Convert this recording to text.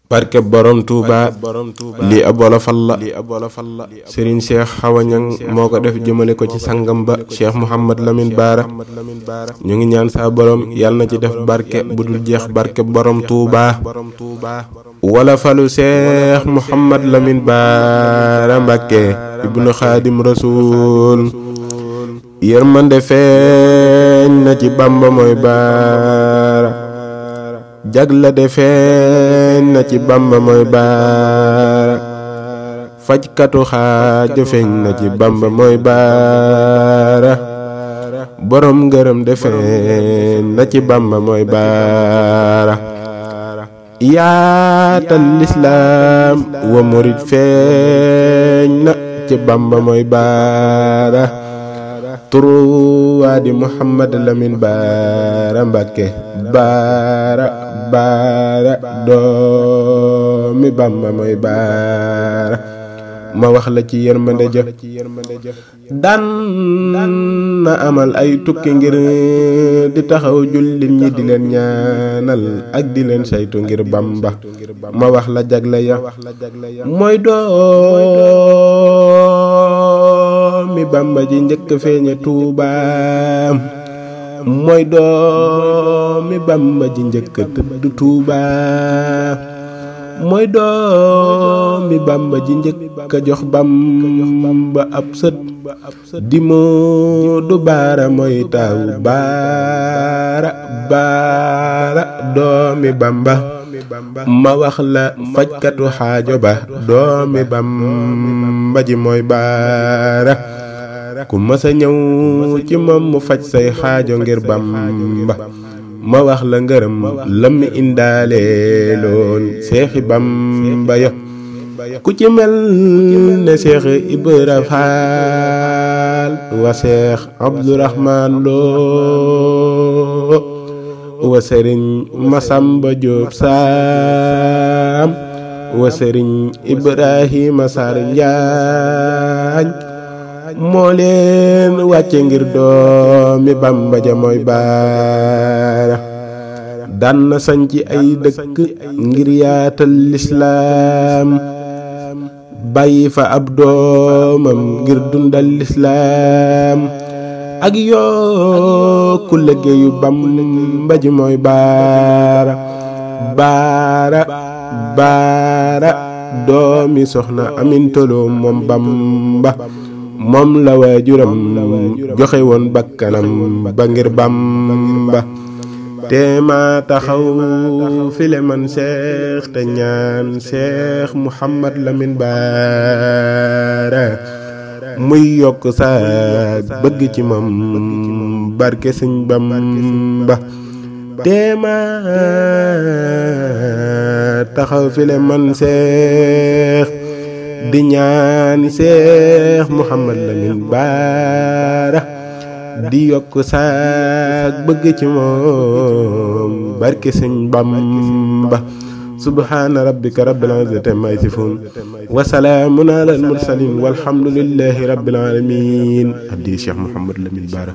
barke borom Touba lii ab wolofal la Serigne Cheikh Awa Niang moo ko def jëmale ko ci sangam ba Cheikh Mouhamad Lamine Bara ñu ngi ñaan saa borom yàlla na ci def barke bu dul jeex barke borom Touba wolofalu Cheikh Mouhamad Lamine Bara Mbacké ibnu Xaadim Rasul yërmande feeñ na ci Bamba mooy Bara jagla de feeñ na ci Bamba mooy Bara fajkatu xaajo feeñ na ci Bamba mooy Bara borom ngërëm de feeñ na ci Bamba mooy Bara yaatal lislaam wa murid feeñ na ci Bamba mooy Bara turuwaa di Mouhamad Lamine Bara Mbacké Bara doomi Bamba mooy Bara ma wax la ci yërmande ja daan na amal ay tukki ngir di taxaw jullit ñi di leen ñaanal ak di leen saytu ngir Bamba ma wax la jagle ya mooy doomi Bamba ji njëkk feeñe Tuuba mooy doomi Bamba ji njëkk tëdd Tuuba mooy doomi Bamba ji njëkk jox Bamba ab sët di Moodu Bara mooy taawu Bara doomi Bamba ma wax la fajkatu xaajo ba doomi Bamba ji mooy Bara ku mësa ñëw ci moom mu faj say xaajo ngir Bamba ma wax la ngërëm lam indaale loon seexi Bamba ya ku ci mel ne Seex Ibra Faal wa Seex Abdurahmaan Lo wa Sëriñ Masamba Jóob Saam wa Sëriñ Ibrahima Sarr Njaañ moo leen wàcce ngir doomi Bamba ja mooy Bara daan na sañci ay dëkk ngir yaatal lislaam bàyyi fa ab doomam ngir dundal lislaam ak yokku liggéeyu Bamba ji mooy Bara doomi soxna Aminta Lo moom Bamba moom la waajuram joxe woon bakkanam ba ngir Bamba te ma taxaw file man Seex te ñaan Seex Mouhamad Lamine Bara muy yokk sa bëgg ci moom barke Sëñ Bamba te ma taxaw file man Seex di ñaan Seex Mouhamad Lamine Bara di yokk saak bëgg ci moom barke Sëñ Bamba subhaana rabbika rabbil izzati ammaa yasifuun wa salaamun alal mursaliin walhamdulillahi rabbil aalamiin addi Seex Mouhamad Lamine Bara